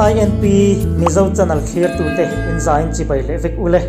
INP Mizo channel thlirtute inzain chibai leh vek ule.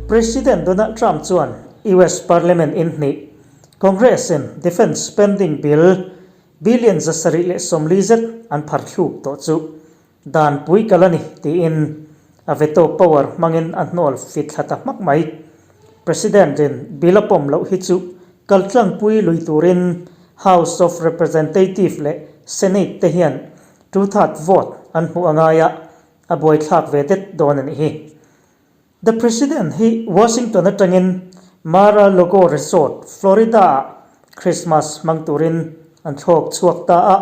President Donald Trump chuan US Parliament in hnih Congress in Defence Spending Bill billion 740 zet an phar thluk tawh chu dan pui kal a ni tiin a veto power hmangin a hnawl fit thla ta hmak mai. President in bill a pawm loh hi chu kaltlangpui lui turin House of Representative leh Senate te hian two-third vote an hmuh a ngai a, a buaithlak ve det dawn a nih hi. The President hi Washington atangin Mar-a-Lago Resort, Florida-ah Christmas hmang turin an thlawk chhuak ta a.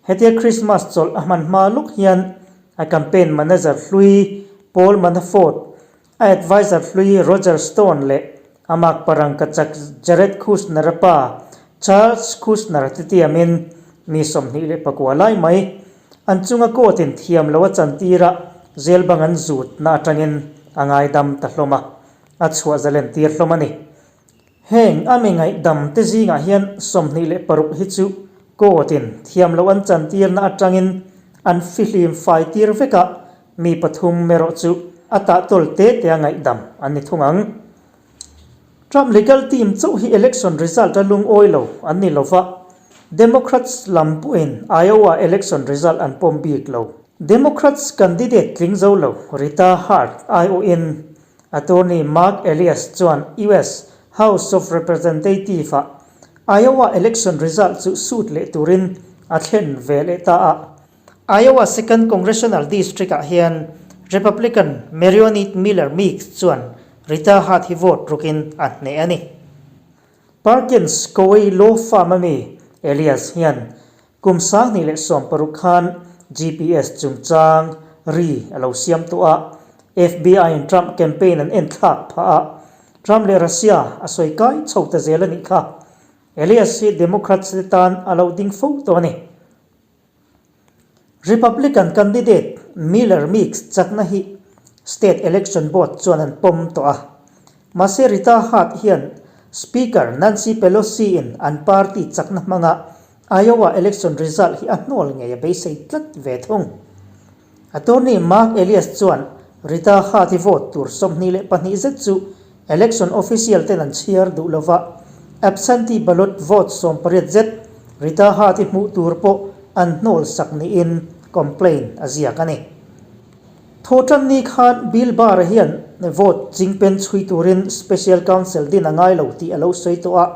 Hetia Christmas chawlh a hman hma luk hian a campaign manager hlui Paul Manafort, a adviser hlui Roger Stone leh a makpa rangkachak Jared Kushner-a pa Charles Kushner te tiamin mi 29 lai mai An chunga court-in thiam lo a chantir a, jail bang an zut na atangin a ngaidam ta hlawm a, a chhuah zalen tir hlawm a ni. Heng a mi ngaihdam te zingah hian 26 hi chu court-in thiam lo an chantir na atangin an fihlim fai tir vek a, mi pathum erawh chu a tahtawl te te a ngaihdam an ni thung ang. Trump legal team chauh hi election result a lungawi lo an ni lova, Democrats lam pawhin Iowa election result an pawm bik lo. Democrats candidate tling zo lo Rita Hart aiawhin attorney Mark Elias chuan US House of Representative-ah Iowa election result chu suit leh turin a thlen ve leh ta a. Iowa Second Congressional District-ah hian Republican Marionette Miller Meeks chuan Rita Hart hi vote rukin a hneh a ni. Perkins Coie Law Firm a mi Elias hian kum 2016 khan GPS chungchang ri a lo siam tawh a, FBI-in Trump campaign an enthlak phah a, Trump leh Russia a sawi kai chho ta zel a nih kha. Elias hi Democrats te tan a lo ding fo tawh a ni. Republican candidate Miller Meeks chakna hi State Election Board chuan an pawm tawh a. Mahse Rita Hart hian Speaker Nancy Pelosi in an party chakna hmanga Iowa election result hi a hnawl ngei a beisei tlat ve thung. Attorney Mark Elias chuan Rita Hart hi vote tur 22 zet chu election official ten an chhiar duh lova, absentee ballot vote 18 zet Rita Hart hi hmuh tur pawh an hnawl sak niin complaint a ziak a ni. Thawhtanni khan Bill Barr hian vote chingpen chhui turin special counsel din a ngai lo tih a lo sawi tawh a,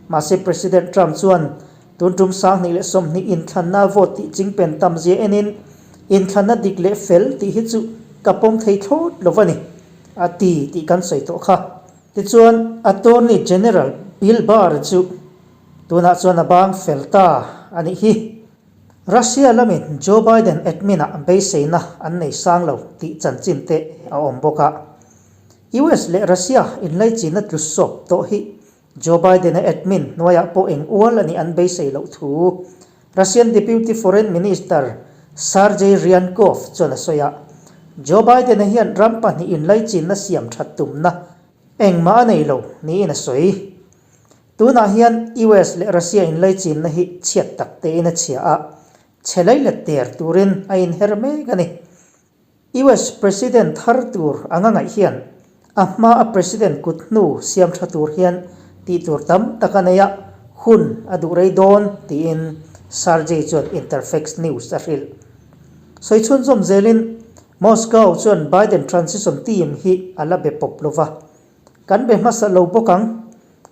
mahse President Trump chuan Tun tum 2020 inthlanna vote tih chingpen tam zia enin inthlanna dik leh fel tih hi chu ka pawm thei thlawt lo a ni, a ti tih kan sawi tawh kha. Tichuan, Attorney General Bill Barr chu tunah chuan a bang fel ta a nih hi. Russia lamin Joe Biden admin-ah beiseina an nei sang lo tih chanchin te a awm bawk a. US leh Russia inlaichinna tlu sawp tawh hi Joe Biden-a admin hnuaiah pawh eng ual a nih an beisei loh thu Russian Deputy Foreign Minister Sergei Ryabkov chuan a sawi a. Joe Biden-a hian ram pahnih inlaichinna siam that tumna engmah a nei lo niin a sawi. Tunah hian US leh Russia inlaichinna hi chhiat tak tein a chhia a, chhe lei let der turin a inher mek a ni. US President thar tur anga ngaih hian a hma a President kut hnu siam tha tur hian tih tur tam tak a nei a, hun a duh rei dawn tiin Sergei chuan Interfax News a hrilh. Sawi chhunzawm zelin Moscow chuan Biden transition team hi a la be pawp lova, kan be hmasa lo bawk ang.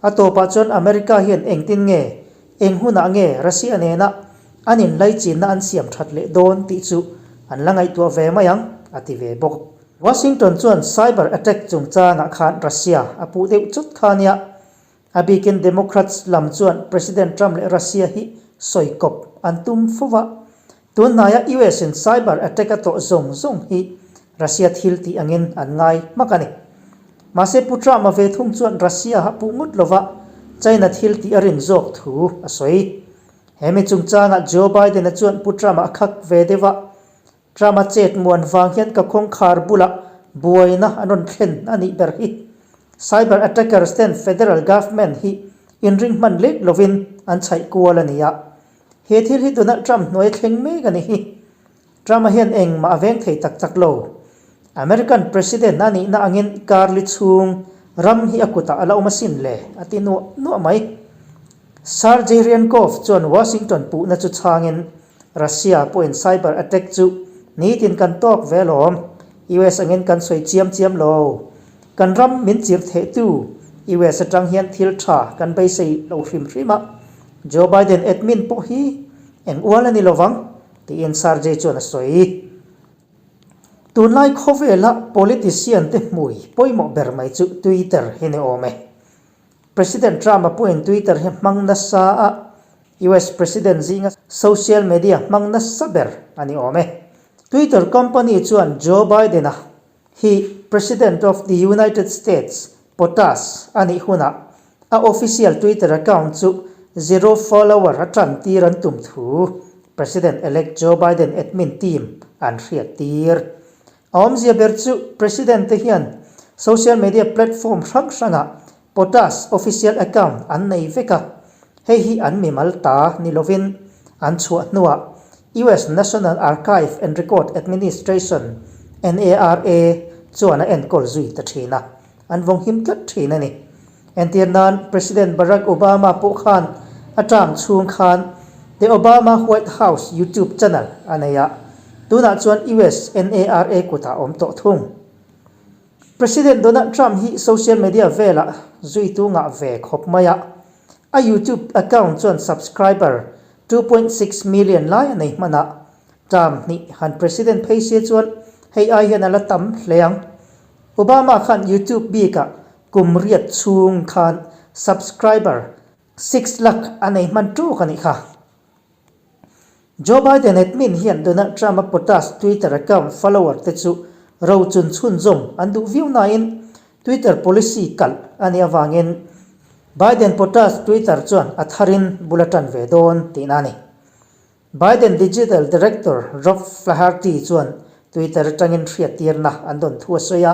A tawpah chuan America hian engtin nge, eng hunah nge Russia nena an inlaichinna an siam that leh dawn tih chu an la ngaihtuah ve mai ang, a ti ve bawk. Washington chuan cyber attack chungchangah khan Russia a puh deuh chut kha nia. A bikin Democrats lam chuan President Trump leh Russia hi sawi kawp an tum fo va. Tun hnaia US in cyber attack a tawh zawng zawng hi Russia thil tih angin an ngai hmak a ni. Mahse Pu Trump-a ve thung chuan Russia a puh ngut lova China thil tih a rin zawk thu a sawi. He mi chungchangah Joe Biden-a chuan Pu Trump-a a khak ve deuh a, Trump-a chet muan vang hian ka kawngkhar bulah buaina an rawn thlen a nih ber hi. Cyber attackers ten federal government hi inring hman lek lovin an chhaih kual a ni a. He thil hi Donald Trump hnuai thleng mek a ni hi. Trump-a hian engmah a veng thei tak tak lo. American President a nihna angin karli chhung ram hi a kutah a la awm asin le, a ti nuah nuah mai. Sergey Ryankov chuan Washington puhna chu chhangin, Russia pawhin cyber attack chu nitin kan tawk ve alawm, US angin kan sawi chiam chiam lo. Kan ram min chirh thehtu US atang hian thil tha kan beisei lo hrim hrim a, Joe Biden admin pawh hi eng ual a ni lovang, tiin Sergey chuan a sawi. Tunlai khawvela politician te hmui pawimawh ber mai chu Twitter hi ni awm e. President Trump-a pawhin Twitter hi hmang nasa a, US President zinga social media hmang nasa ber a ni awm e. Twitter company chuan Joe Biden-a hi President of the United States, POTUS, a nih hunah a official Twitter account chu zero follower a tan tir an tum thu President-elect Joe Biden admin team an hriat tir. A awmzia ber chu President te hian social media platform hrang hrangah POTUS official account an nei vek a, hei hi an mimal ta ni lovin an chhuah hnuah US National Archive and Record Administration, NARA, chuan a enkawl zui ta thin a, an vawng him tlat thin a ni. Entir nan President Barack Obama pawh khan a term chhung khan The Obama White House YouTube channel a nei a, tunah chuan US NARA kutah a awm tawh thung. President Donald Trump hi social media velah zuitu ngah ve khawp mai a, a YouTube account chuan subscriber 2.6 million lai a nei hman a, term hnih han President phei se chuan hei ai hian a la tam hle ang. Obama khan YouTube bikah kum riat chhung khan subscriber 6 lakh a nei hman ṭuk a nih kha. Joe Biden admin hian Donald Trump-a POTUS Twitter account follower te chu ro chun chhunzawm an duh viau nain Twitter policy kalh a nih avangin Biden POTUS Twitter chuan a tharin bul a ṭan ve dawn tihna a ni. Biden Digital Director Rob Flaherty chuan Twitter atangin hriattirna an dawn thu a sawi a,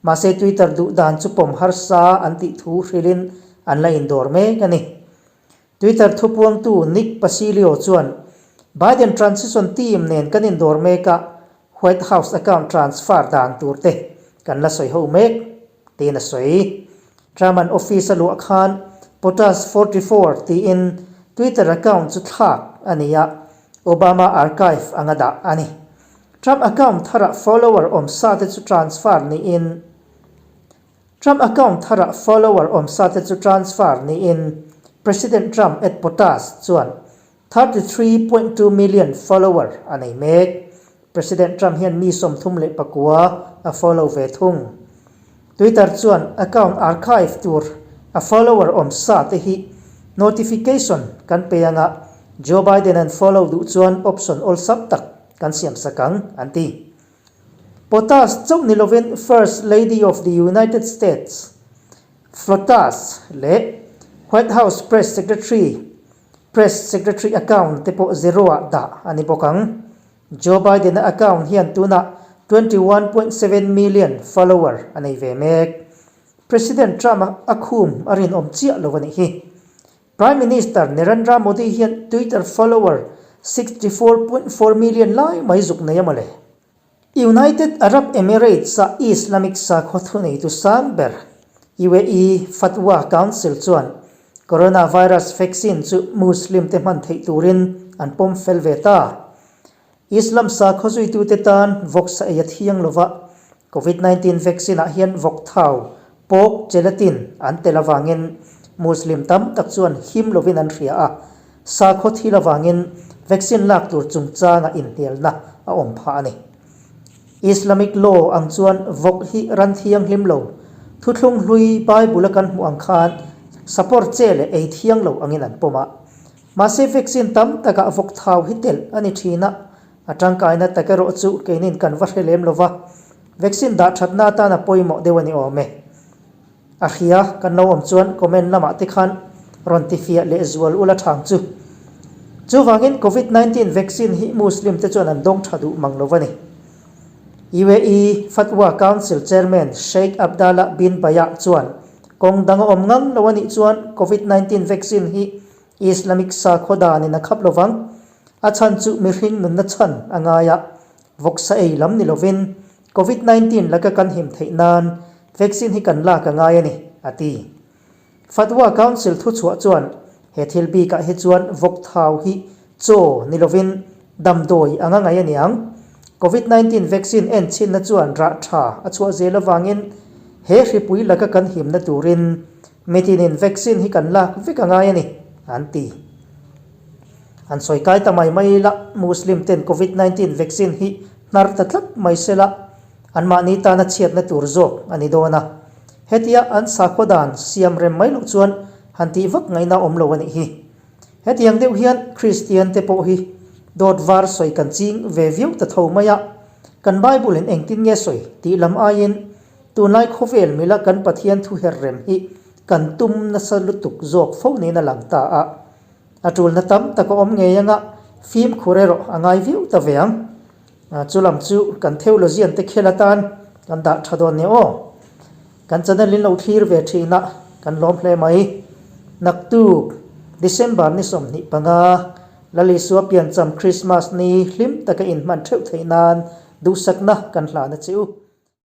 mahse Twitter duh dan chu pawm harsa an tih thu hrilhin an la indawr mek a ni. Twitter thupuangtu Nick Pasilio chuan, Biden transition team nen kan indawr mek a, White House account transfer dan tur te kan la sawi ho mek, tiin a sawi. Trump-a'n office a luah khan POTUS 44 tiin Twitter account chu thlak a ni a, Obama archive anga dah a ni. Trump account tharah follower awm sa te chu transfer niin, Trump account tharah follower awm sa te chu transfer niin President Trump at POTUS chuan 33.2 million follower a nei mek. President Trump hian mi 39 a follow ve thung. Twitter chuan account archive tur a follower awm sa te hi notification kan pe anga Joe Biden an follow duh chuan option awlsam tak kan siam sak ang an ti. POTUS chauh ni lovin First Lady of the United States, FLOTUS, leh White House Press Secretary, Press Secretary account te pawh zero-ah dah a ni bawk ang. Joe Biden-a account hian tunah 21.7 million follower a nei ve mek. President Trump-a a khum a rinawm chiah lo a nih hi. Prime Minister Narendra Modi hian Twitter follower 64.4 million lai mai zuk nei a mawle. United Arab Emirates-a Islamic sakhaw thuneitu sang ber, UAE Fatwa Council chuan coronavirus vaccine chu Muslim te hman theih turin an pawm fel ve ta. Islam sakhaw zuitute tan vawksa ei a thiang lova, Covid 19 vaccine ah hian vawk thau, pork gelatin, an tel avangin Muslim tam tak chuan him lovin an hria a, sakhaw thil avangin vaccine lak tur chungchanga inhnialna a awm phah a ni. Islamic law ang chuan vawk hi ran thianghlim lo, thuthlung hlui Bible a kan hmuh ang khan sapawr che leh ei thiang lo angin an pawm a. Mahse vaccine tam takah vawk thau hi telh a ni thin a, a tangkaina tak erawh chu keinin kan va hre lem lova, vaccine dah thatna atan a pawimawh deuh a ni awm e. A hria kan lo awm chuan comment lamah te khan rawn tifiah leh zual ula thang chu. Chuvangin Covid 19 vaccine hi Muslim te chuan an dawng tha duh mang lo a ni. UAE Fatwa Council Chairman Sheikh Abdallah bin Bayah chuan kawng dang a awm ngang lo a nih chuan Covid 19 vaccine hi Islamic sakhaw danin a khap lovang. A chhan chu mihring nunna chhan a ngai a. Vawksa ei lam ni lovin Covid 19 laka kan him theih nan vaccine hi kan lak a ngai a ni, a ti. Fatwa Council thuchhuah chuan he thil bikah hi chuan vawk thau hi chaw ni lovin damdawi anga ngaih a ni ang. Covid 19 vaccine en chhinna chuan rah tha a chhuah zel avangin he hripui laka kan himna turin mitinin vaccine hi kan lak vek a ngai a ni, an ti. An sawi kai ta mai mai la, Muslim ten Covid 19 vaccine hi hnar ta tlat mai se la, anmahni tana chhiatna tur zawk a ni dawn a. Hetia an sakhaw dan siam rem mai loh chuan han tih vak ngaihna awm lo a nih hi. Hetiang deuh hian Kristian te pawh hi dawt var sawi kan ching ve viau ta tho mai a, kan Bible in engtin nge sawi tih lam aiin tunlai khawvel mila kan Pathian thu her rem hi kan tum nasa lutuk zawk fo niin a lang ta a. A tulna tam tak a awm ngei anga fimkhur erawh a ngai viau ta ve ang. Chu lam chu kan theologian te khel atan kan dah tha dawn nia aw. Kan channel in lo thlir ve thin a, kan lawm hle mai. Naktuk, December ni 25, Lalisua piancham Christmas ni hlim taka inhman theuh theih nan duhsakna kan hlan a che u.